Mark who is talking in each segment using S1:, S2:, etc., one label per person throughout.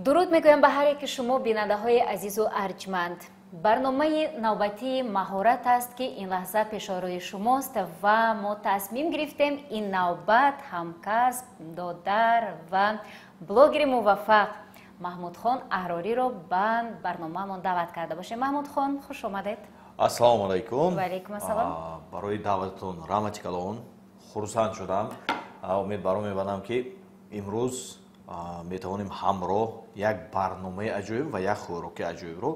S1: Дуруд мегӯям ба ҳар яки шумо, бинандаҳои азизу арҷманд. Барномаи навбатии маҳорат аст, ки ин лаҳза пешорои шумост ва мо тасмим гирифтем ин навбат ҳамкасб, додар ва блогери муваффақ Маҳмудхон Аҳрориро ба барномаамон даъват карда бошем. Маҳмудхон, хуш омадед.
S2: Ассалому алайкум.
S1: Ва алайкум ассалом.
S2: Барои даъвататон раҳмати калон, хурсанд шудам. Умед баро мебандам, ки имрӯз метавонем ҳамроҳ як барномаи аҷоиб ва як хӯроки аҷоибро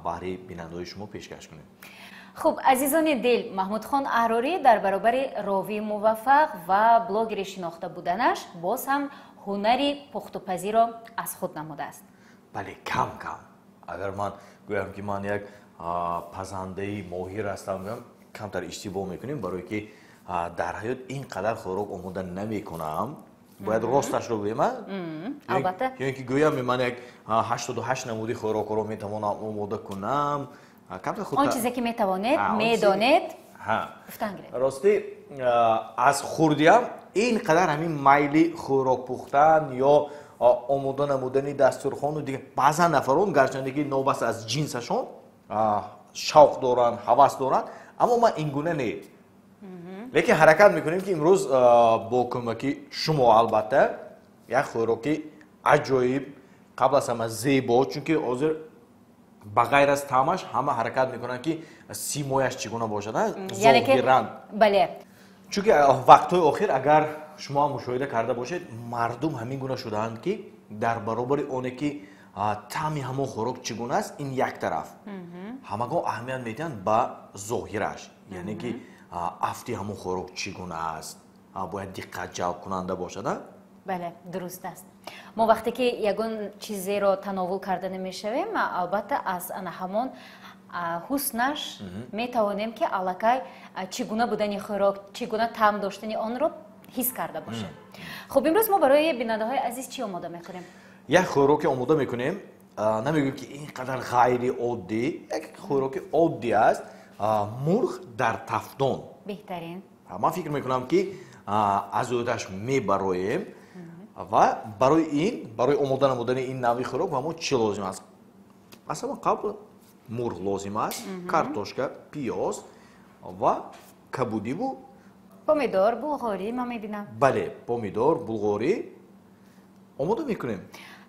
S2: баҳри бинандаҳои шумо пешкаш кунем.
S1: Хуб, азизони дил, Маҳмудхон Аҳрорӣ дар баробари ровии муваффақ ва блогери шинохта буданаш боз ҳам ҳунари пухтупазиро аз худ намудааст.
S2: Бале, кам кам. Агар ман гӯям, ки ман як пазандаи моҳир ҳастам, гӯям, камтар иштибоҳ мекунем, барое ки дар ҳаёт ин қадар хӯрок омода намекунам. Бояд росташро гӯем,
S1: албатта.
S2: Ё ин ки гӯям, ман як 88 намуди хӯрокҳоро метавонам омода кунам.
S1: Он чизе ки метавонед, медонед, гуфтан гиред.
S2: Ростӣ, аз хурдиам ин қадар ҳамин майли хӯрок пухтан ё омода намудани дастурхону дигар. Баъзан нафарон, гарчанде ки новобаста аз ҷинсашон, шавқ доранд, ҳавас доранд, аммо ман ин гуна не. Лекин ҳаракат мекунем, ки имрӯз бо кӯмаки шумо, албатта, як хӯроки аҷоиб, қабл аз ҳама зебо, чунки ҳозир ба ғайр аз таъмаш ҳама ҳаракат мекунанд, ки симояш чӣ гуна бошад, зоҳиран.
S1: Бале.
S2: Чунки вақтҳои охир, агар шумо ҳам мушоҳида карда бошед, мардум ҳамин гуна шудаанд, ки дар баробари оне ки таъми ҳамон хӯрок чӣ гуна аст, ин як тараф, ҳамагон аҳамият медиҳанд ба зоҳираш, яъне ки афти ҳамон хӯрок чӣ гуна аст, бояд диққат ҷалбкунанда бошад.
S1: Бале, дуруст аст. Мо вақте ки ягон чизеро тановул карда намешавем, албатта, аз ана ҳамон ҳуснаш метавонем, ки аллакай чӣ гуна будани хӯрок, чӣ гуна таъм доштани онро ҳис карда бошем. Хуб, имрӯз мо барои бинандаҳои азиз чӣ омода мекунем?
S2: Як хӯроке омода мекунем, намегӯем, ки ин қадар ғайриоддӣ, як хӯроки оддӣ аст: мурғ дар тафдон.
S1: Беҳтарин.
S2: Ман фикр мекунам, ки аз ӯдаш мебароем. Ва барои ин, барои омода намудани ин навъи хӯрок ба мо чӣ лозим аст? Аз ҳама қабл мурғ лозим аст, картошка, пиёз ва кабудиву
S1: помидор, булғорӣ ман мебинам.
S2: Бале, помидор, булғорӣ. Омода мекунем.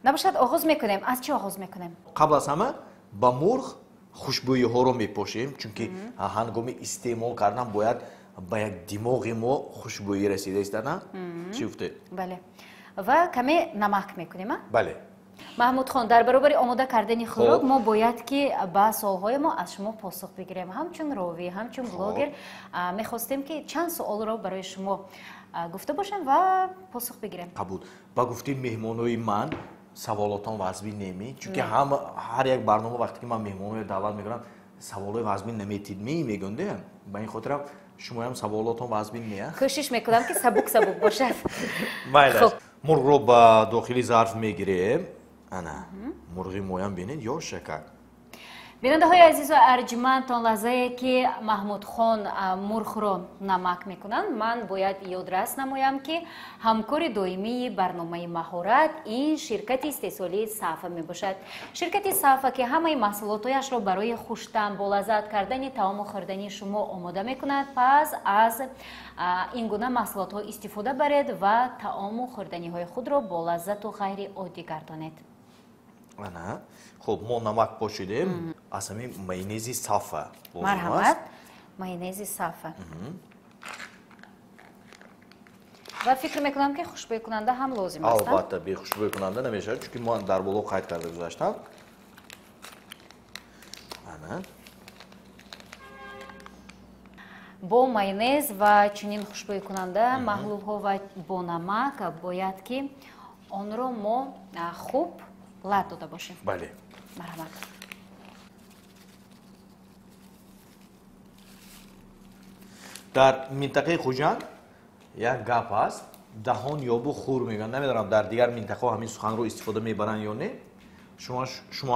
S1: Набошад, оғоз мекунем. Аз чӣ оғоз мекунем?
S2: Қабл аз ҳама ба мурғ хушбӯиҳоро мепошем, чунки ҳангоми истеъмол кардан бояд ба як димоғи мо хушбӯӣ расида истад. Чӣ гуфтед?
S1: Бале, ва каме намак мекунем.
S2: Бале.
S1: Маҳмудхон, дар баробари омода кардани хӯрок мо бояд ки ба суолҳои мо аз шумо посух бигирем. Ҳамчун ровӣ, ҳамчун блогер мехостем, ки чанд суолро барои шумо гуфта бошем ва посух бигирем.
S2: Қабул. Ба гуфтаи меҳмонои ман, саволотон вазбин неми, чунки ҳар як барнома, вақте ки ман меҳмонро даъват мекунам, саволҳои вазбин наметид ми мегӯнде. Ба ин хотирам шумоям саволотон вазбин не?
S1: Кӯшиш мекунам, ки сабук сабук бошад.
S2: Майлаш, мурғро ба дохили зарф мегирем. Ана мурғи моям, бинед, ё шакар.
S1: Бинандаҳои азизу арҷманд, то лаҳзае ки Маҳмудхон мурғро намак мекунанд, ман бояд ёдрас намоям, ки ҳамкори доимии барномаи маҳорат ин ширкати истеҳсолии Сафа мебошад. Ширкати Сафа, ки ҳамаи маҳсулотҳояшро барои хуштаъм, болаззат кардани таому хӯрдани шумо омода мекунад. Пас аз ин гуна маҳсулотҳо истифода баред ва таому хӯрданиҳои худро болаззату ғайриоддӣ гардонед.
S2: Ана, хуб, мо намак пошидем. Аз ҳамин майонези Сафа.
S1: Марҳамат, майонези Сафа. Ва фикр мекунам, ки хушбӯйкунанда ҳам лозим аст.
S2: Албатта, бе хушбӯйкунанда намешавад, чунки ман дар боло қайд карда гузаштам. Ана,
S1: бо майонез ва чунин хушбӯйкунанда маҳлулҳо ва бо намак бояд ки онро мо хуб лат дода бошем.
S2: Бале.
S1: Марҳамат.
S2: Дар минтақаи Хуҷанд як гап аст: даҳон ёбу хур, мегӯянд. Намедонам, дар дигар минтақаҳо ҳамин суханро истифода мебаранд ё не. Шумо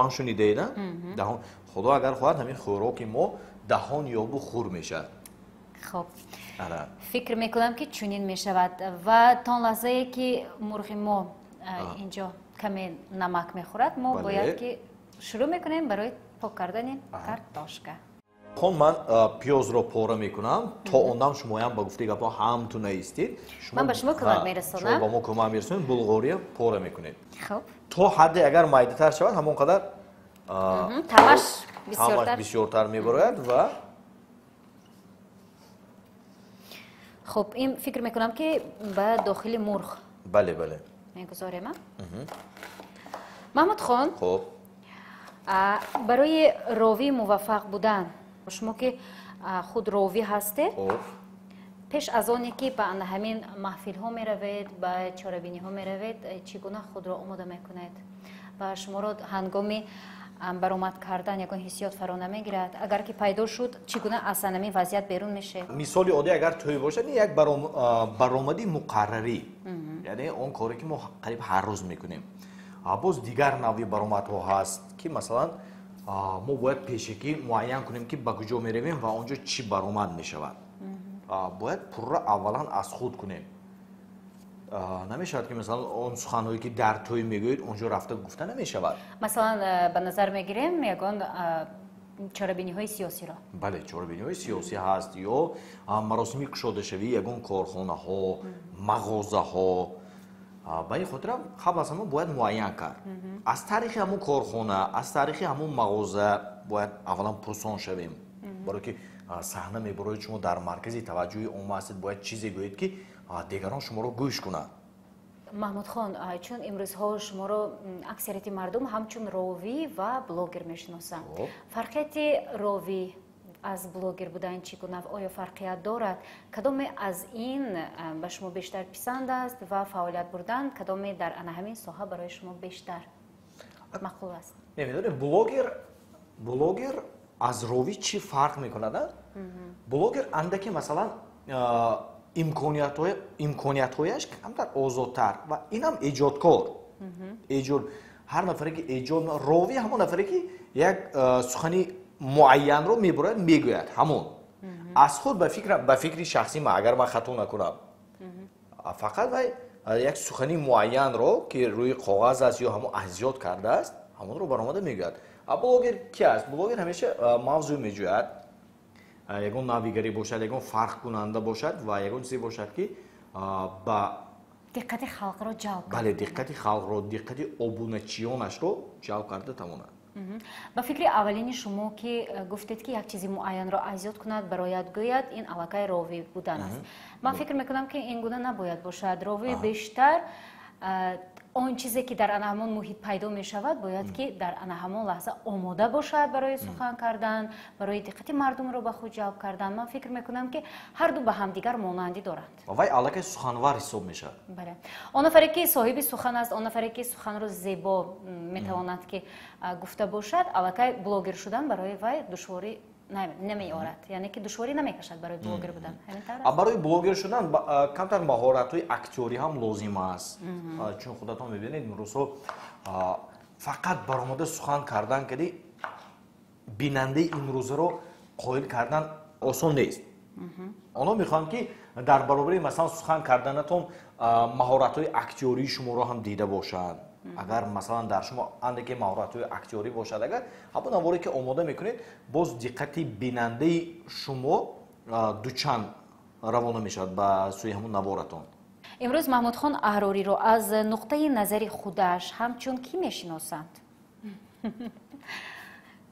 S2: ҳам шунидаед? Даҳон, худо агар хоҳад, ҳамин хӯроки мо даҳон ёбу хур мешавад.
S1: Хуб, фикр мекунам, ки чунин мешавад. Ва то лаҳзае ки мурғи мо инҷо Каме намак мехӯрад, мо бояд ки шурӯъ мекунем барои пок кардани картошка.
S2: Хон, ман пиёзро пора мекунам, то он дам шумоям ба гуфтаи гапҳо ҳам ту наистед.
S1: Ман ба шумо кӯмак мерасонам.
S2: Шумо ба мо кӯмак мерасонед, булғория пора мекунед.
S1: Хуб.
S2: То ҳадде агар майдатар шавад, ҳамон қадар
S1: таъмаш бисёртар
S2: бисёртар мебарояд ва
S1: хуб, ин фикр мекунам ки ба дохили мурғ.
S2: Бале, бале.
S1: Мегузорем. Маҳмудхон.
S2: Хуб.
S1: Барои ровӣ муваффақ будан, шумо ки худ ровӣ ҳастед, пеш аз оне ки ба ҳамин маҳфилҳо меравед, ба чорабиниҳо меравед, чӣ гуна худро омода мекунед? Ва шуморо ҳангоми баромад кардан ягон ҳиссиёт фаро намегирад? Агар ки пайдо шуд, чӣ гуна аз ҳамин вазъият берун мешед?
S2: Мисоли оддӣ, агар тӯй бошад, як баромади муқаррарӣ, яъне он коре ки мо қариб ҳар рӯз мекунем. Боз дигар навъи баромадҳо ҳаст, ки масалан мо бояд пешакӣ муайян кунем, ки ба куҷо меравем ва он ҷо чӣ баромад мешавад. Бояд пурра аввалан аз худ кунем. Намешавад ки масалан он суханҳое ки дар тӯй мегӯед, он ҷо рафта гуфта намешавад.
S1: Масалан, ба назар мегирем ягон чорабиниҳои сиёсиро.
S2: Бале, чорабиниҳои сиёсӣ ҳаст ё маросими кушодашавии ягон корхонаҳо, мағозаҳо. Ба ин хотирам қабл аз ҳама бояд муайян кард. Аз таърихи ҳамон корхона, аз таърихи ҳамон мағоза бояд аввалан пурсон шавем. Барое ки саҳна мебароед, шумо дар маркази таваҷҷӯҳи омма ҳастед, бояд чизе гӯед, ки дигарон шуморо гӯш кунанд.
S1: Маҳмудхон, чун имрӯзҳо шуморо аксарияти мардум ҳамчун ровӣ ва блогер мешиносанд, фарқияти ровӣ аз блогер будан чӣ гуна? Оё фарқият дорад? Кадоме аз ин ба шумо бештар писанд аст ва фаъолият бурдан кадоме дар ана ҳамин соҳа барои шумо бештар маъқул аст?
S2: Намедонем, блогер аз ровӣ чӣ фарқ мекунад? Блогер андаке масалан имкониятҳояш камтар озодтар ва инам эҷодкор. Эҷод ҳар нафаре ки эҷод, ровӣ ҳамон нафаре ки як сухани муайянро мебурад, мегӯяд, ҳамон аз худ, ба фикри шахсӣ ман, агар ман хато накунам, фақат вай як сухани муайянро, ки рӯи коғаз аст ё ҳамон азёд кардааст, ҳамонро баромада мегӯяд. А блогер ки аст? Блогер ҳамеша мавзӯъ меҷӯяд, ягон навигарӣ бошад, ягон фарқкунанда бошад ва ягон чизе бошад, ки ба
S1: диққати халқро ҷалб.
S2: Бале, диққати халқро, диққати обуначиёнашро ҷалб карда тавонад.
S1: Ба фикри аввалини шумо, ки гуфтед, ки як чизи муайянро азёд кунад, барояд гӯяд, ин аллакай ровӣ будан аст. Ман фикр мекунам, ки ин гуна набояд бошад. Ровӣ бештар он чизе ки дар ана ҳамон муҳит пайдо мешавад, бояд ки дар ана ҳамон лаҳза омода бошад барои сухан кардан, барои диққати мардумро ба худ ҷалб кардан. Ман фикр мекунам, ки ҳарду ба ҳамдигар монандӣ доранд.
S2: Вай аллакай суханвар ҳисоб мешавад.
S1: Бале, он нафаре ки соҳиби сухан аст, он нафаре ки суханро зебо метавонад ки гуфта бошад, аллакай блогер шудан барои вай душворӣ намеорад, яъне ки душворӣ намекашад барои блогер будан.
S2: Барои блогер шудан камтар маҳоратҳои актёрӣ ҳам лозим аст, чун худатон мебинед, имрӯзҳо фақат баромада сухан кардан кади бинандаи имрӯзаро қоил кардан осон нест. Онҳо мехоҳанд, ки дар баробари масалан сухан карданатон маҳоратҳои актёрии шуморо ҳам дида бошанд. Агар масалан дар шумо андаке маҳоратҳои актёрӣ бошад, агар ҳамон наворе ки омода мекунед, боз диққати бинандаи шумо дучанд равона мешавад ба сӯи ҳамон наворатон.
S1: Имрӯз Маҳмудхон Аҳрориро аз нуқтаи назари худаш ҳамчун кӣ мешиносанд?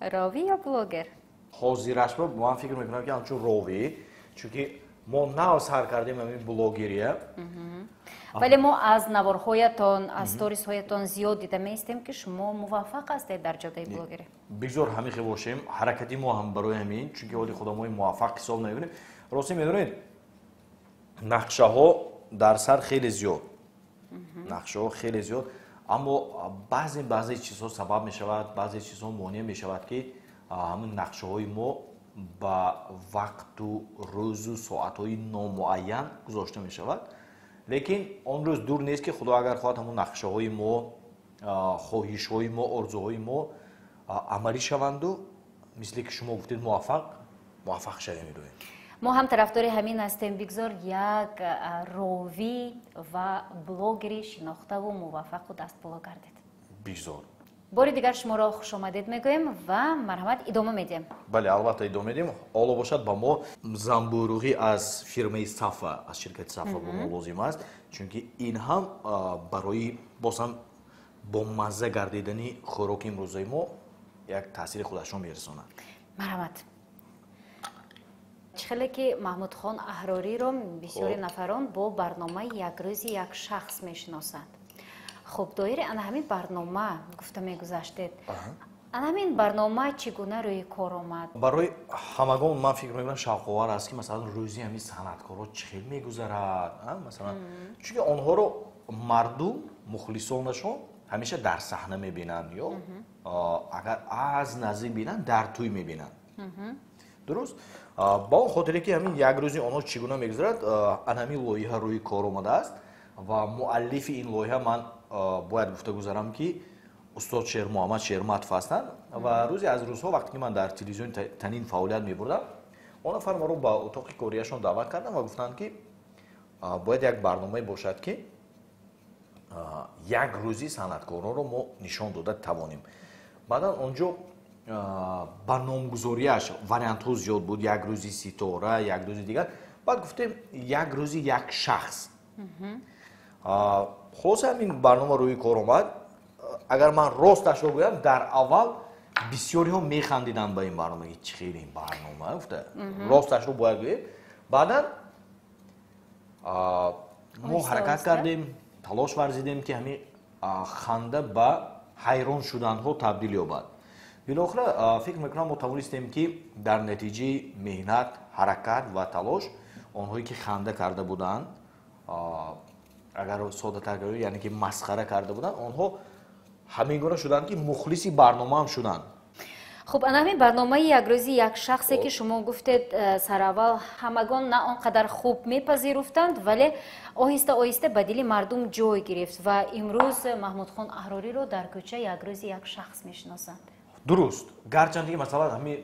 S1: Ровӣ ё блогер?
S2: Ҳозирашба ман фикр мекунам, ки ҳамчун ровӣ, чунки мо нав сар кардем ҳамин блогерия.
S1: Вале мо аз наворҳоятон, аз сторисҳоятон зиёд дида меистем, ки шумо муваффақ ҳастед дар ҷодаи блогерӣ.
S2: Бигзор ҳамин хел бошем. Ҳаракати мо ҳам барои ҳамин, чунки ҳоли худамои муваффақ ҳисоб намекунем. Ростӣ, медонед, нақшаҳо дар сар хеле зиёд, нақшаҳо хеле зиёд, аммо баъзе чизҳо сабаб мешавад, баъзе чизҳо монеъ мешавад, ки ҳамин нақшаҳои мо ба вақту рӯзу соатҳои номуайян гузошта мешавад. Лекин он рӯз дур нест, ки Худо агар хоҳад, ҳамон нақшаҳои мо, хоҳишҳои мо, орзуҳои мо амалӣ шаванду, мисле ки шумо гуфтед, муваффақ шавем медоем.
S1: Мо ҳам тарафдори ҳамин ҳастем. Бигзор як ровӣ ва блогери шинохтаву муваффақу дастболо гардед.
S2: Бигзор.
S1: Бори дигар шуморо хушомадед мегӯем ва марҳамат, идома медиҳем.
S2: Бале, албатта, идома медиҳем. Ҳоло бошад, ба мо замбуруғӣ аз фирмаи Сафа, аз ширкати Сафа ба мо лозим аст, чунки ин ҳам барои боз ҳам бомазза гардидани хӯроки имрӯзаи мо як таъсири худашон мерасонад.
S1: Марҳамат. Чӣ хеле ки Маҳмудхон Аҳрориро бисёри нафарон бо барномаи «Як рӯзи як шахс» мешиносанд. Хуб, доири ана ҳамин барнома гуфта мегузаштед. Ана ҳамин барнома чӣ гуна рӯи кор омад?
S2: Барои ҳамагон, ман фикр мекунам, шавқовар аст, ки масалан, рӯзи ҳамин санъаткорро чӣ хел мегузарад, масалан, чунки онҳоро мардум, мухлисонашон ҳамеша дар саҳна мебинанд ё агар аз наздик бинанд, дар тӯй мебинанд. Дуруст, ба он хотире ки ҳамин як рӯзи онҳо чӣ гуна мегузарад, ана ҳамин лоиҳа рӯи кор омадааст. Ва муаллифи ин лоиҳа, ман бояд гуфта гузарам, ки устод Шермуҳаммад Шерматов ҳастанд. Ва рӯзе аз рӯзҳо, вақте ки ман дар телевизиони Танин фаъолият мебурдам, он нафар маро ба утоқи корияшон даъват карданд ва гуфтанд, ки бояд як барномае бошад, ки як рӯзи санъаткоронро мо нишон дода тавонем. Баъдан он ҷо ба номгузориаш вариантҳо зиёд буд: «Як рӯзи ситора», як рӯзи дигар. Баъд гуфтем: «Як рӯзи як шахс». Хулоса, ҳамин барнома рӯи кор омад. Агар ман росташро гӯям, дар аввал бисёриҳо механдиданд ба ин барнома, ки чӣ хел ин барнома гуфта. Росташро бояд гӯем, баъдан мо ҳаракат кардем, талош варзидем, ки ҳамин ханда ба ҳайрон шуданҳо табдил ёбад. Билохира, фикр мекунам, мо тавонистем, ки дар натиҷаи меҳнат, ҳаракат ва талош онҳое ки ханда карда буданд, агар соддатар гӯем, яъне ки масхара карда буданд, онҳо ҳамин гуна шуданд, ки мухлиси барномаам шуданд.
S1: Хуб, ана ҳамин барномаи «Як рӯзи як шахсе», ки шумо гуфтед, сараввал ҳамагон на он қадар хуб мепазируфтанд, вале оҳиста оҳиста ба дили мардум ҷой гирифт ва имрӯз Маҳмудхон Аҳрориро дар кӯча «Як рӯзи як шахс» мешиносанд.
S2: Дуруст. Гарчанде ки, масалан, ҳамин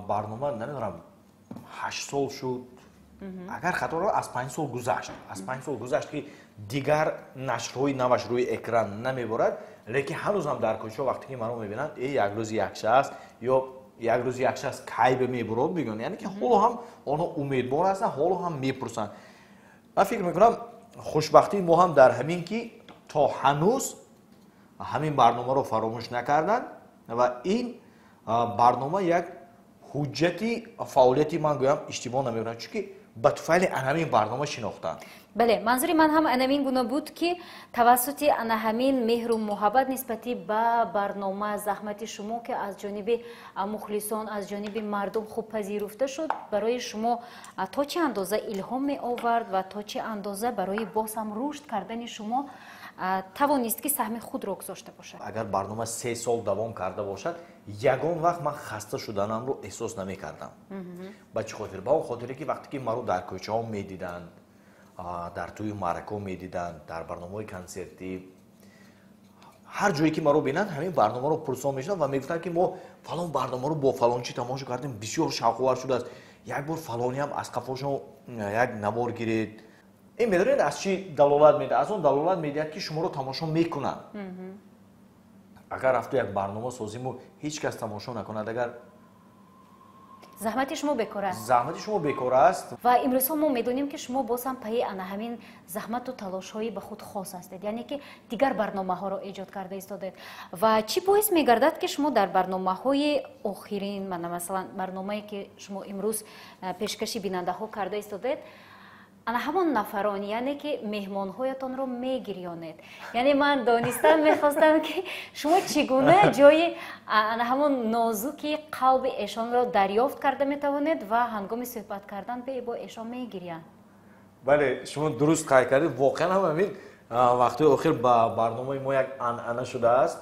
S2: барнома, намедонам, 8 сол шуд, агар хато, аз 5 сол гузашт, аз 5 сол гузашт, ки дигар нашрҳои наваш рӯи экран намеборад, лекин ҳанӯзам дар кӯчаҳо вақте ки маро мебинанд: «Э, „Як рӯзи як шахс“ ё „Як рӯзи як шахс“ кай ба мебурод?» мегӯянд. Яъне ки ҳоло ҳам онҳо умедвор ҳастанд, ҳоло ҳам мепурсанд. Ман фикр мекунам, хушбахтии мо ҳам дар ҳамин, ки то ҳанӯз ҳамин барномаро фаромӯш накарданд ва ин барнома як ҳуҷҷати фаъолияти ман гӯям, иштибоҳ намекунам, чунки ба туфайли ана ҳамин барнома шинохтанд.
S1: Бале, манзури ман ҳам анамин гуна буд, ки тавассути ана ҳамин меҳру муҳаббат нисбати ба барнома, заҳмати шумо, ки аз ҷониби мухлисон, аз ҷониби мардум хуб пазируфта шуд, барои шумо то чӣ андоза илҳом меовард ва то чӣ андоза барои боз ҳам рушд кардани шумо тавонист, ки саҳми худро гузошта бошад.
S2: Агар барнома 3 сол давом карда бошад, ягон вақт ман хаста шуданамро эҳсос намекардам. Ба чӣ хотир? Ба он хотире ки вақте ки маро дар кӯчаҳо медиданд, дар тӯи маъракаҳо медиданд, дар барномаҳои консертӣ, ҳар ҷое ки маро бинанд, ҳамин барномаро пурсон мешуданд ва мегуфтанд, ки мо фалон барномаро бо фалончӣ тамошо кардем, бисёр шавқовар шудааст, як бор фалониам аз қафошон як навор гиред. Ин, медонед, аз чӣ далолат медиҳад? Аз он далолат медиҳад, ки шуморо тамошо мекунанд. Агар рафту як барнома созиму ҳеҷ кас тамошо накунад, агар
S1: Заҳмати шумо бекор аст.
S2: Заҳмати шумо бекор аст.
S1: Ва имрӯзҳо мо медонем, ки шумо боз ҳам пайи ана ҳамин заҳмату талошҳои ба худ хос ҳастед, яъне ки дигар барномаҳоро эҷод карда истодед. Ва чӣ боис мегардад, ки шумо дар барномаҳои охирин, мана масалан, барномае ки шумо имрӯз пешкаши бинандаҳо карда истодед, ана ҳамон нафарон, яъне ки меҳмонҳоятонро мегирёнед? Яъне ман донистан мехостам, ки шумо чӣ гуна ҷои ана ҳамон нозуки қалби эшонро дарёфт карда метавонед ва ҳангоми суҳбат кардан бо эшон мегирянд.
S2: Бале, шумо дуруст қайд кардед. Воқеан ҳам ҳамин вақтҳои охир ба барномаи мо як анъана шудааст.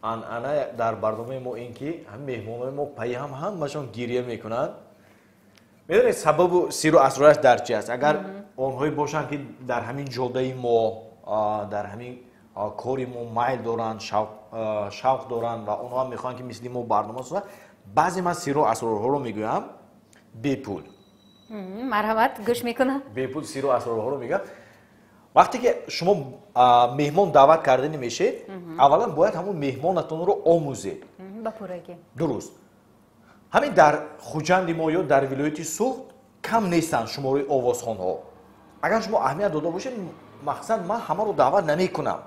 S2: Анъана дар барномаи мо ин ки ҳам меҳмонҳои мо пайи ҳам ҳамашон гирья мекунанд. Медонед, сабабу сиру асрораш дар чи аст? Агар онҳое бошанд, ки дар ҳамин ҷодаи мо, дар ҳамин кори мо майл доранд, шавқ доранд ва онҳо ҳам мехоҳанд, ки мисли мо барнома созанд, баъзе ман сиру асрорҳоро мегӯям бепул.
S1: Марҳамат, гӯш мекунам.
S2: Бепул сиру асрорҳоро мегӯям. Вақте ки шумо меҳмон даъват кардани мешед, аввалан бояд ҳамон меҳмонатонро омӯзед.
S1: Ба пуррагӣ.
S2: Дуруст. Ҳамин дар Хуҷанди мо ё дар вилояти Суғд кам нестанд шумораи овозхонҳо. Агар шумо аҳамият дода бошед, мақсад ман ҳамаро даъват намекунам.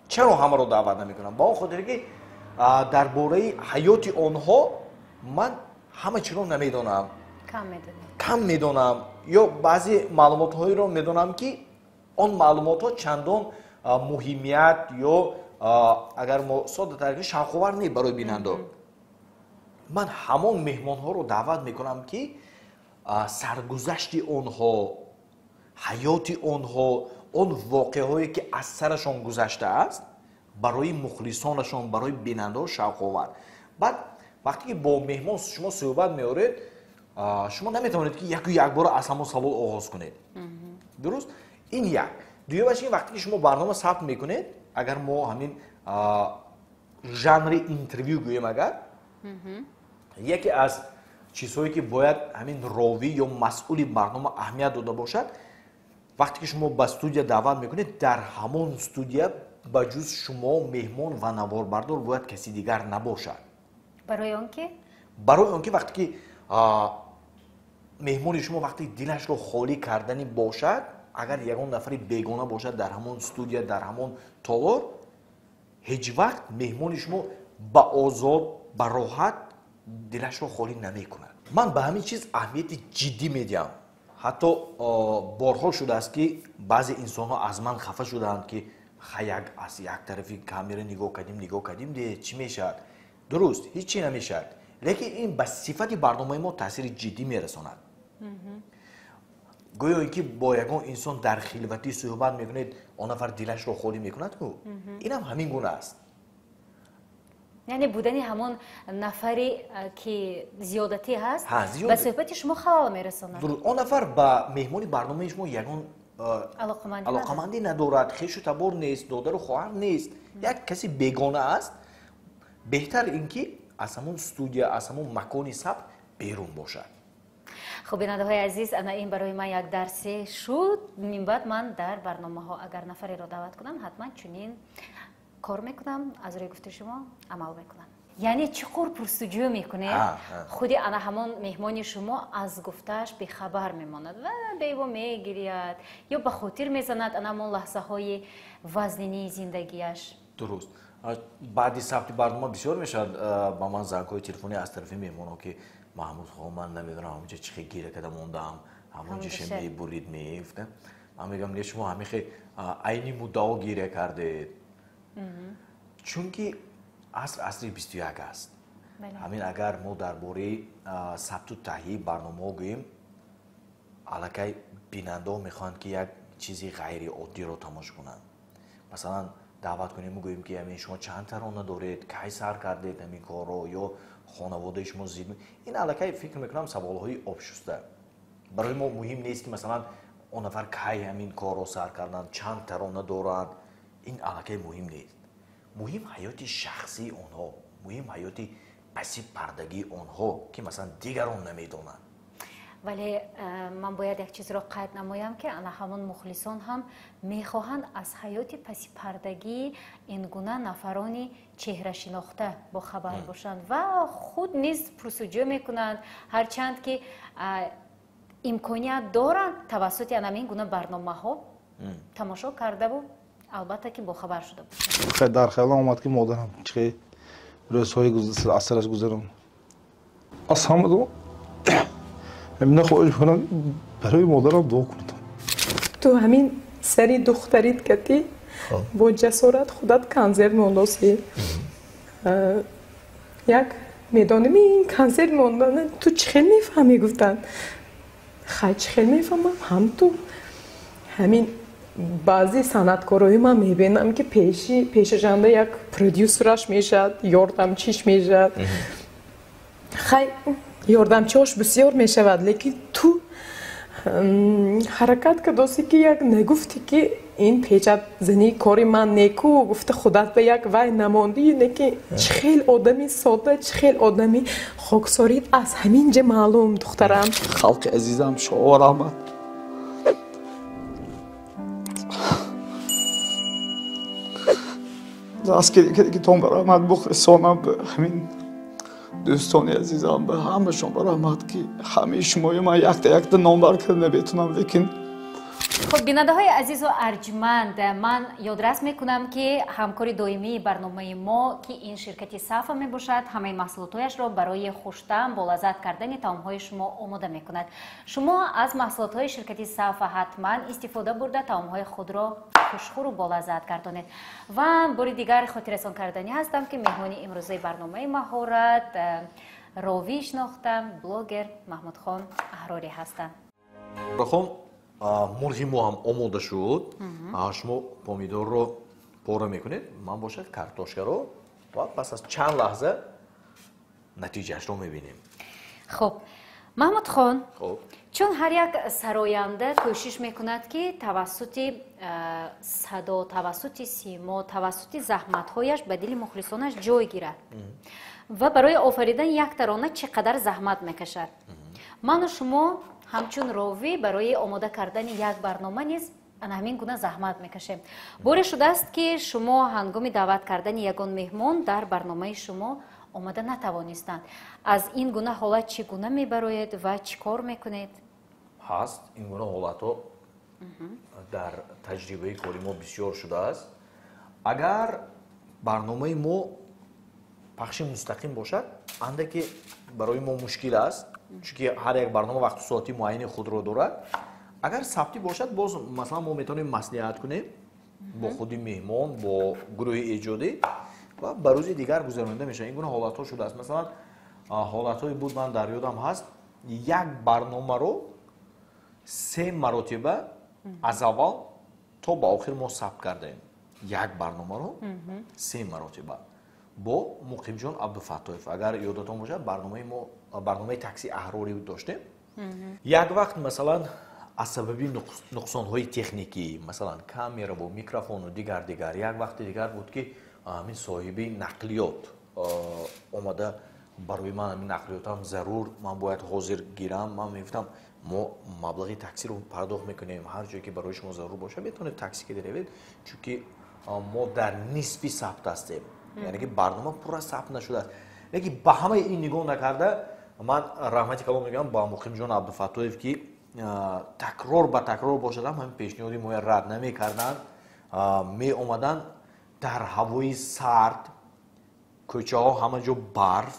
S2: Чаро ҳамаро даъват намекунам? Ба он хотире ки дар бораи ҳаёти онҳо ман ҳама чиро намедонам. Кам медонам. Ё баъзе маълумотҳоеро медонам, ки он маълумотҳо чандон муҳимият ё агар мо соддатар кунем, шавқовар не барои бинандо. Ман ҳамон меҳмонҳоро даъват мекунам, ки саргузашти онҳо, ҳаёти онҳо, он воқеаҳое ки аз сарашон гузаштааст, барои мухлисонашон, барои бинандаҳо шавқовар. Баъд вақте ки бо меҳмон шумо суҳбат меоред, шумо наметавонед ки яку якбора аз ҳамон савол оғоз кунед. Дуруст? Ин як. Дуюмаш ин вақте ки шумо барнома сабт мекунед, агар мо ҳамин жанри интервю гӯем, агар яке аз чизҳое ки бояд ҳамин ровӣ ё масъули барнома аҳамият дода бошад, вақте ки шумо ба студия даъват мекунед, дар ҳамон студия ба ҷуз шумо меҳмон ва наворбардор бояд каси дигар набошад.
S1: Барои он ки?
S2: Барои он ки вақте ки меҳмони шумо вақте дилашро холӣ кардани бошад, агар ягон нафари бегона бошад дар ҳамон студия, дар ҳамон толор, ҳеҷ вақт меҳмони шумо ба озод, ба роҳат дилашро холӣ намекунад. Ман ба ҳамин чиз аҳамияти ҷиддӣ медиҳам. Ҳатто борҳо шудааст, ки баъзе инсонҳо аз ман хафа шудаанд, ки хаяк аз як тарафи камера нигоҳ кардим, нигоҳ кардим, де чӣ мешавад? Дуруст, ҳеҷ чӣ намешавад. Лекин ин ба сифати барномаи мо таъсири ҷиддӣ мерасонад. Гӯё ин ки бо ягон инсон дар хилватӣ суҳбат мекунед, он нафар дилашро холӣ мекунад ку? Инам ҳамин гуна аст.
S1: Яъне будани ҳамон нафаре ки зиёдатӣ ҳаст, ба суҳбати шумо халал мерасонад.
S2: Дуруст, он нафар ба меҳмони барномаи шумо ягон алоқамандӣ надорад, хешу табор нест, додару хоҳар нест, як каси бегона аст. Беҳтар ин ки аз ҳамон студия, аз ҳамон макони сабт берун бошад.
S1: Хуб, бинандаҳои азиз, ана ин барои ман як дарсе шуд. Минбаъд ман дар барномаҳо агар нафареро даъват кунам, ҳатман чунин кор мекунам, аз рӯи гуфти шумо амал мекунам. Яъне чуқур пурсуҷӯ мекунед, худи ана ҳамон меҳмони шумо аз гуфтааш бехабар мемонад ва бево мегирияд ё ба хотир мезанад ана ҳамон лаҳзаҳои вазнинии зиндагиаш.
S2: Дуруст. Баъди сабти барнома бисёр мешавад ба ман зангҳои телефонӣ аз тарафи меҳмонҳо, ки Маҳмудхон, ман намедонам ҳамонҷа чӣ хел гира карда мондаам, ҳамонҷаша мебурид, мегуфтам. Ман мегӯям, не, шумо ҳамин хел айни муддао гиря кардед. Чунки аср асри 21 аст. Ҳамин агар мо дар бораи сабту таҳияи барномаҳо гӯем, аллакай бинандаҳо мехоҳанд, ки як чизи ғайриоддиро тамошо кунанд. Масалан, даъват кунем, гӯем, ки ҳамин шумо чанд тарона доред, кай сар кардед ҳамин корро, ё хонаводаи шумо зид. Ин аллакай фикр мекунам саволҳои обшуста. Барои мо муҳим нест, ки масалан он нафар кай ҳамин корро сар карданд, чанд тарона доранд. Ин аллакай муҳим нест. Муҳим ҳаёти шахсии онҳо, муҳим ҳаёти паси пардагии онҳо, ки масалан дигарон намедонанд.
S1: Вале ман бояд як чизро қайд намоям, ки ана ҳамон мухлисон ҳам мехоҳанд аз ҳаёти пасипардагии ин гуна нафарони чеҳрашинохта бохабар бошанд ва худ низ пурсуҷӯ мекунанд, ҳарчанд ки имконият доранд тавассути ана ҳамин гуна барномаҳо тамошо кардаву албатта ки бохабар шуда бошанд.
S3: Дар хаёлам омад, ки модарам чӣ рӯзҳои аз сараш гузарон. Аз ҳамадо ҳамина хоҳиш мекунам, барои модарам дуо кунед.
S4: Ту ҳамин сари духтарит кати бо ҷасорат худат консерт мондосӣ. Як медонем ин консерт мондан ту чӣ хел мефаҳмӣ, гуфтанд. Хай, чӣ хел мефаҳмам, ҳам ту ҳамин баъзе санъаткорои ман мебинам, ки пешашанда як продюсераш мешавад, ёрдамчиш мешавад. Хай, ёрдамчиҳош бисёр мешавад, лекин ту ҳаракат кардосӣ, ки як нагуфтӣ, ки ин печатзании кори ман неку гуфта худат ба як вай намондӣ, не ки чӣ хел одами сода, чӣ хел одами хоксорит аз ҳамин ҷа маълум, духтарам.
S5: Халқи азизам, шумо раҳмат. Дастгирӣ кардагитон ба раҳмат, мухлисонам, ба ҳамин дӯстони азизам, ба ҳамашон ба раҳмат, ки ҳамаи шумоё ман якта якта номбар карда наметавонам, лекин
S1: Хуб, бинандаҳои азизу арҷманд, ман ёдрас мекунам, ки ҳамкори доимии барномаи мо, ки ин ширкати Сафа мебошад, ҳамаи маҳсулотҳояшро барои хуштаъм, болаззат кардани таомҳои шумо омода мекунад. Шумо аз маҳсулотҳои ширкати Сафа ҳатман истифода бурда, таомҳои худро хушхӯру болаззат гардонед. Ва бори дигар хотиррасон карданӣ ҳастам, ки меҳмони имрӯзаи барномаи Маҳорат ровӣ шинохта, блогер Маҳмудхон Аҳрорӣ ҳастанд.
S2: Хон, мурғи мо ҳам омода шуд. Шумо помидорро пора мекунед, ман бошад картошкаро, ва пас аз чанд лаҳза натиҷаашро мебинем.
S1: Хуб, Маҳмудхон, чун ҳар як сароянда кӯшиш мекунад, ки тавассути садо, тавассути симо, тавассути заҳматҳояш ба дили мухлисонаш ҷой гирад ва барои офаридани як тарона чӣ қадар заҳмат мекашад, ману шумо ҳамчун ровӣ барои омода кардани як барнома низ ана ҳамин гуна заҳмат мекашем. Боре шудааст, ки шумо ҳангоми даъват кардани ягон меҳмон дар барномаи шумо омода натавонистанд. Аз ин гуна ҳолат чӣ гуна мебароед ва чӣ кор мекунед?
S2: Ҳаст, ин гуна ҳолатҳо дар таҷрибаи кори мо бисёр шудааст. Агар барномаи мо пахши мустақим бошад, андаке барои мо мушкил аст, чунки ҳар як барнома вақту соати муайяни худро дорад. Агар сабтӣ бошад, боз масалан мо метавонем маслиҳат кунем бо худи меҳмон, бо гурӯҳи эҷодӣ ва ба рӯзи дигар гузаронида мешавад. Ин гуна ҳолатҳо шудааст. Масалан, ҳолатҳое буд, ман дар ёдам ҳаст, як барномаро 3 маротиба аз аввал то ба охир мо сабт кардаем. Як барномаро 3 маротиба бо Муқимҷон Абдуфаттоев. Агар ёдатон бошад, барномаи мо барномаи такси Аҳрорӣ доштем. Як вақт масалан аз сабаби нуқсонҳои техникӣ, масалан камераву микрофону дигар дигар, як вақти дигар буд, ки ҳамин соҳиби нақлиёт омада барои ман ҳамин нақлиётам зарур, ман бояд ҳозир гирам. Ман мегуфтам, мо маблағи таксиро пардохт мекунем, ҳар ҷое ки барои шумо зарур бошад, метавонед такси ки равед, чунки мо дар нисфи сабт ҳастем, яъне ки барнома пурра сабт нашудааст. Лекин ба ҳамаи ин нигоҳ накарда, ман раҳмати калом мегӯям ба Муқимҷон Абдуфаттоев, ки такрор ба такрор бошад ҳам ҳамин пешниҳоди моя рад намекарданд, меомаданд дар ҳавои сард, кӯчаҳо ҳама ҷо барф,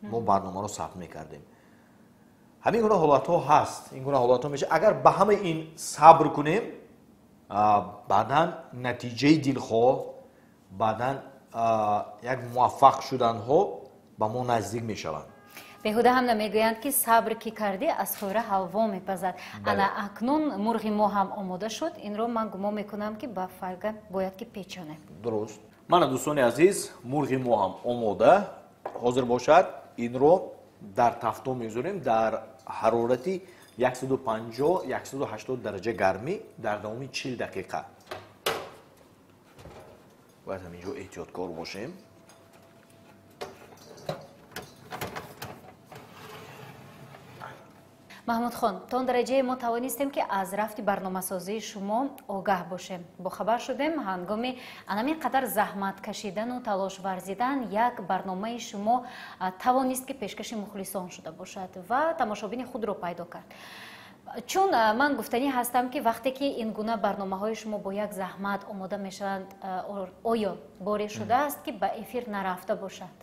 S2: мо барномаро сабт мекардем. Ҳамин гуна ҳолатҳо ҳаст, ин гуна ҳолатҳо мешавад. Агар ба ҳамаи ин сабр кунем, баъдан натиҷаи дилхоҳ, баъдан як муваффақ шуданҳо ба мо наздик мешаванд.
S1: Беҳуда ҳам намегӯянд, ки сабр ки кардӣ, аз хӯра ҳалво мепазад. Ана акнун мурғи мо ҳам омода шуд. Инро ман гумон мекунам, ки ба фольга бояд ки печонем.
S2: Дуруст. Мана, дӯстони азиз, мурғи мо ҳам омода. Ҳозир бошад, инро дар тафто мегузорем дар ҳарорати 150-180 дараҷа гармӣ дар давоми 40 дақиқа. Бояд ҳаминҷо эҳтиёткор бошем.
S1: Маҳмудхон, то он дараҷае мо тавонистем, ки аз рафти барномасозии шумо огаҳ бошем. Бохабар шудем, ҳангоми анамин қадар заҳмат кашидану талош варзидан як барномаи шумо тавонист, ки пешкаши мухлисон шуда бошад ва тамошобини худро пайдо кард. Чун ман гуфтанӣ ҳастам, ки вақте ки ин гуна барномаҳои шумо бо як заҳмат омода мешаванд, оё боре шудааст, ки ба эфир нарафта бошад?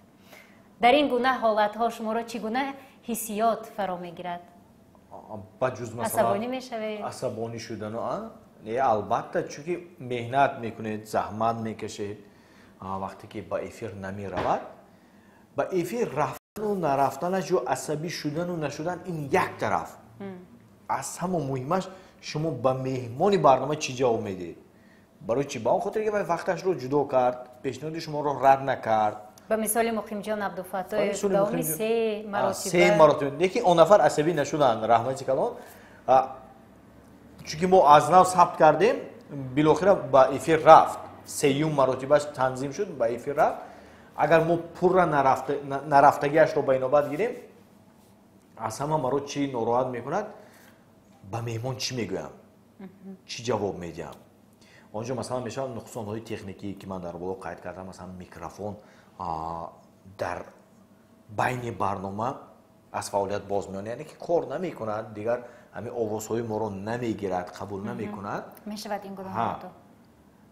S1: Дар ин гуна ҳолатҳо шуморо чӣ гуна ҳиссиёт фаро мегирад?
S2: Ба ҷуз
S1: асабонӣ мешавед?
S2: Асабонӣ шудану не, албатта, чунки меҳнат мекунед, заҳмат мекашед, вақте ки ба эфир намеравад, ба эфир рафтану нарафтанаш ё асабӣ шудану нашудан ин як тараф. Аз ҳама муҳимаш, шумо ба меҳмони барнома чӣ ҷавоб медиҳед? Барои чӣ? Ба он хотире ки вай вақташро ҷудо кард, пешниҳоди шуморо рад накард.
S1: Ба мисоли Муқимҷон Абдуфаттоев давоми 3 маротиба.
S2: 3 маротиба. Лекин он нафар асабӣ нашуданд, раҳмати калон. Чунки мо аз нав сабт кардем, билохира ба эфир рафт. 3-юм маротибаш танзим шуд, ба эфир рафт. Агар мо пурра нарафтагиашро ба инобат гирем, аз ҳама маро чӣ нороҳат мекунад? Ба меҳмон чӣ мегӯям? Чӣ ҷавоб медиҳам? Онҷо масалан мешавад нуқсонҳои техникӣ, ки ман дар боло қайд кардам, масалан микрофон дар байни барнома аз фаъолият боз меояд, яъне ки кор намекунад, дигар ҳамин овозҳои моро намегирад, қабул намекунад.
S1: Мешавад ин гуна ҳолатҳо.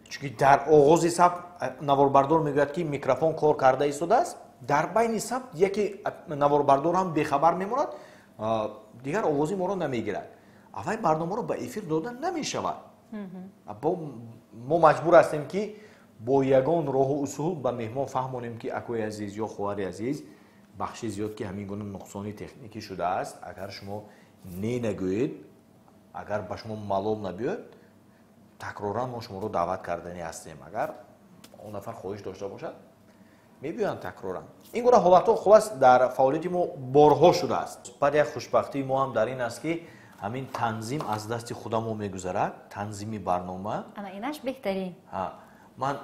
S2: Чунки дар оғози сабт наворбардор мегӯяд, ки микрофон кор карда истодааст, дар байни сабт яке наворбардор ҳам бехабар мемонад, дигар овози моро намегирад. Аввал барномаро ба эфир дода намешавад. Мо маҷбур ҳастем, ки бо ягон роҳу усул ба меҳмон фаҳмонем, ки акои азиз ё хоҳари азиз, бахши зиёд ки ҳамин гуна нуқсони техникӣ шудааст, агар шумо не нагӯед, агар ба шумо малол набиёд, такроран мо шуморо даъват кардани ҳастем. Агар он нафар хоҳиш дошта бошад, мебиёянд такроран. Ин гуна ҳолатҳо хулас дар фаъолияти мо борҳо шудааст. Баъд як хушбахтии мо ҳам дар ин аст, ки ҳамин танзим аз дасти худамо мегузарад, танзими барнома.
S1: Ана инаш беҳтарин.
S2: Ман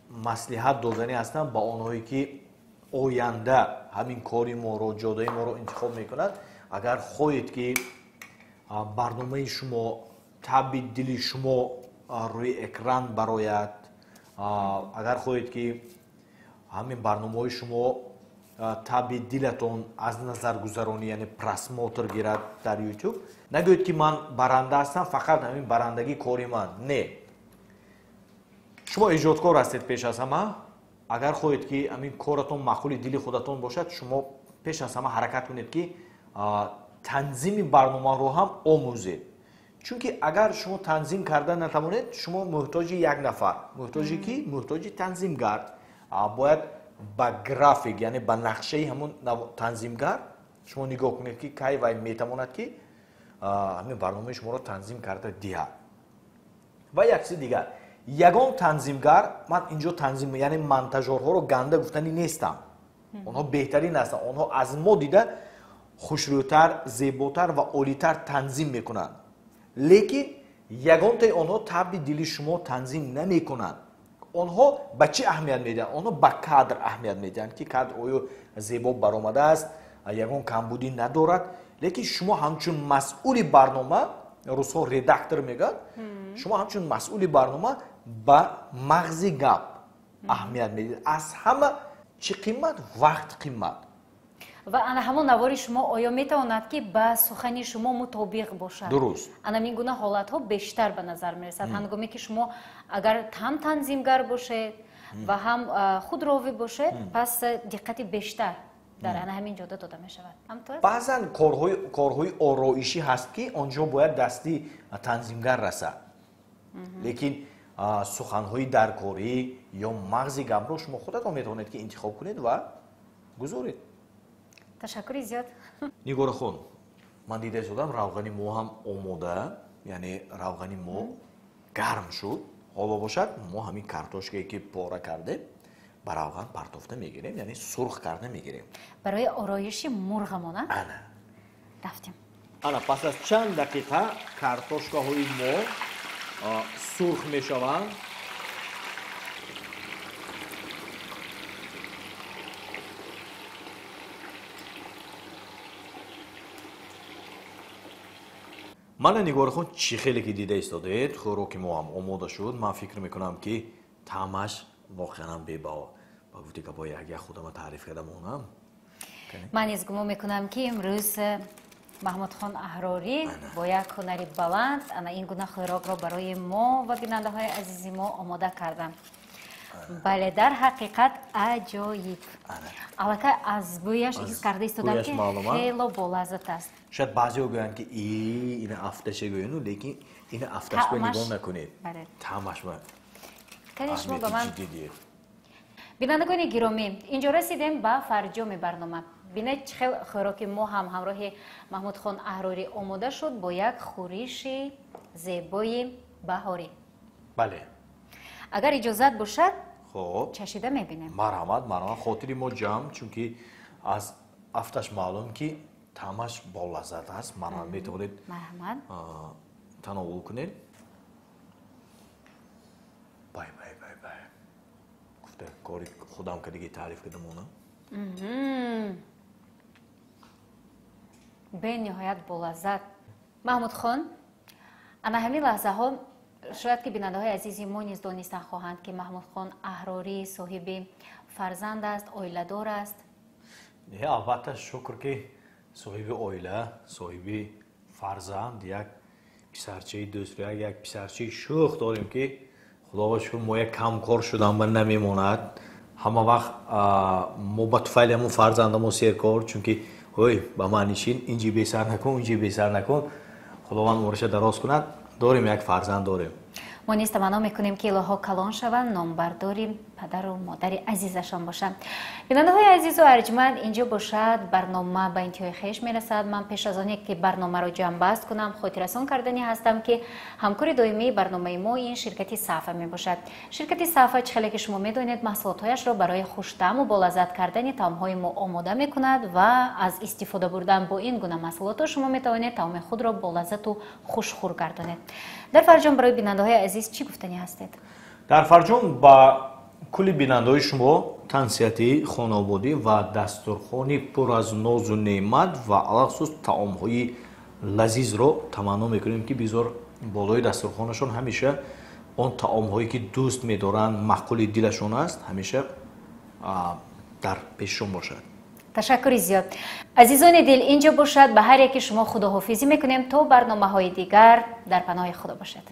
S2: маслиҳат додани ҳастам ба онҳое, ки оянда ҳамин кори моро, ҷодаи моро интихоб мекунад. Агар хоҳед, ки барномаи шумо, таби дили шумо рӯи экран барояд, агар хоҳед, ки ҳамин барномаҳои шумо таби дилатон аз назаргузаронӣ, яъне просмотр гирад дар YouTube, нагӯед, ки ман баранда ҳастам, фақат ҳамин барандагӣ кори ман. Не, шумо эҷодкор ҳастед пеш аз ҳама. Агар хоҳед, ки ҳамин коратон маъқули дили худатон бошад, шумо пеш аз ҳама ҳаракат кунед, ки танзими барномаро ҳам омӯзед. Чунки агар шумо танзим карда натавонед, шумо муҳтоҷи як нафар, муҳтоҷи ки? Муҳтоҷи танзимгар. Бояд ба график, яъне ба нақшаи ҳамон танзимгар шумо нигоҳ кунед, ки кай вай метавонад, ки ҳамин барномаи шуморо танзим карда диҳад. Ва як чизи дигар, ягон танзимгар, ман инҷо танзим, яъне монтажёрҳоро ганда гуфтанӣ нестам, онҳо беҳтарин ҳастанд, онҳо аз мо дида хушрӯтар, зеботар ва олитар танзим мекунанд, лекин ягонтаи онҳо таби дили шумо танзим намекунанд. Онҳо ба чӣ аҳамият медиҳанд? Онҳо ба кадр аҳамият медиҳанд, ки кадр оё зебо баромадааст, ягон камбудӣ надорад. Лекин шумо ҳамчун масъули барнома, русҳо редактор мегӯянд, шумо ҳамчун масъули барнома ба мағзи гап аҳамият медиҳед. Аз ҳама чӣ қимат? Вақт қимат.
S1: Ва ана ҳамон навори шумо оё метавонад, ки ба сухани шумо мутобиқ бошад?
S2: Дуруст.
S1: Ана ин гуна ҳолатҳо бештар ба назар мерасад ҳангоме ки шумо агар ҳам танзимгар бошед ва ҳам худровӣ бошед, пас диққати бештар дар ана ҳамин ҷода дода мешавад.
S2: Баъзан корҳои ороишӣ ҳаст, ки он ҷо бояд дасти танзимгар расад, лекин суханҳои даркорӣ ё мағзи гапро шумо худатон метавонед, ки интихоб кунед ва гузоред.
S1: Ташаккури зиёд.
S2: Нигорахон, ман дида истодам, равғани мо ҳам омода, яъне равғани мо гарм шуд. Ҳоло бошад, мо ҳамин картошкае, ки пора кардем, ба равған партофта мегирем, яъне сурх карда мегирем.
S1: Барои ороиши мурғамон, а?
S2: Ана.
S1: Рафтем.
S2: Ана, пас аз чанд дақиқа картошкаҳои мо сурх мешаванд. Мана Нигорахон, чӣ хеле ки дида истодед, хӯроки мо ҳам омода шуд. Ман фикр мекунам, ки таъмаш воқеан бебаҳо. Ба гуфти гапҳои як як худама таъриф карда монам.
S1: Ман низ гумон мекунам, ки имрӯз Маҳмудхон Аҳрорӣ бо як ҳунари баланд ана ин гуна хӯрокро барои мо ва бинандаҳои азизи мо омода карданд. Бале, дар ҳақиқат аҷоиб. Аллакай аз бӯяш ҳис карда истодам, ки хело болаззат аст.
S2: Шояд баъзеҳо гӯянд, ки ина афташа гӯяну, лекин ина афташба нигоҳ накунед. Таъмаш ба
S1: кани шумо ба ман. Бинандагони гиромӣ, инҷо расидем ба фарҷоми барнома. Бинед, чӣ хел хӯроки мо ҳам ҳамроҳи Маҳмудхон Аҳрорӣ омода шуд бо як хӯриши зебои баҳорӣ.
S2: Бале.
S1: Агар иҷозат бошад,
S2: хоб,
S1: чашида мебинем.
S2: Марҳамат, марҳамат, хотири мо ҷамъ, чунки аз афташ маълум, ки таъмаш болаззат аст. Марҳамат, метавонед
S1: марҳамат
S2: тановул кунед. Бай, бай, бай, бай. Гуфта кори худам кардиги таъриф кардам она.
S1: Бениҳоят болаззат. Маҳмудхон, ана ҳамин лаҳзаҳо Шояд ки бинандаҳои азизи мо низ донистан хоҳанд, ки Маҳмудхон Аҳрорӣ соҳиби фарзанд аст, оиладор аст.
S2: Не, албатта, шукр, ки соҳиби оила, соҳиби фарзанд, як писарчаи дӯстрӯяк, як писарчаи шӯх дорем, ки худоба шукр, мо як камкор шудан ба намемонад. Ҳама вақт мо ба туфайли ҳамун фарзандамо серкор, чунки ой, ба ман нишин, инҷи бесар накун, инҷи бесар накун. Худованд умрша дароз кунад. Дорем, як фарзанд дорем.
S1: Мо низ таманно мекунем, ки илоҳо калон шаванд, номбардори падару модари азизашон бошанд. Бинандаҳои азизу арҷманд, инҷо бошад, барнома ба интиҳои хеш мерасад. Ман пеш аз оне ки барномаро ҷамъбаст кунам, хотиррасон кардани ҳастам, ки ҳамкори доимии барномаи мо ин ширкати Сафа мебошад. Ширкати Сафа, чӣ хеле ки шумо медонед, маҳсулотҳояшро барои хуштаъму болаззат кардани таомҳои мо омода мекунад ва аз истифода бурдан бо ин гуна маҳсулотҳо шумо метавонед таоми худро болаззату хушхӯр гардонед. Дар фарҷом барои бинандаҳои азиз чӣ гуфтанӣ ҳастед?
S2: Дар фарҷом ба кулли бинандаҳои шумо тансиҳатӣ, хонободӣ ва дастурхони пур аз нозу неъмат ва алахусус таомҳои лазизро таманно мекунем, ки бизор болои дастурхонашон ҳамеша он таомҳое, ки дӯст медоранд, маъқули дилашон аст, ҳамеша дар пешшон бошад.
S1: Ташаккури зиёд, азизони дил. Инҷо бошад, ба ҳар яки шумо худоҳофизӣ мекунем. То барномаҳои дигар дар паноҳи Худо бошед.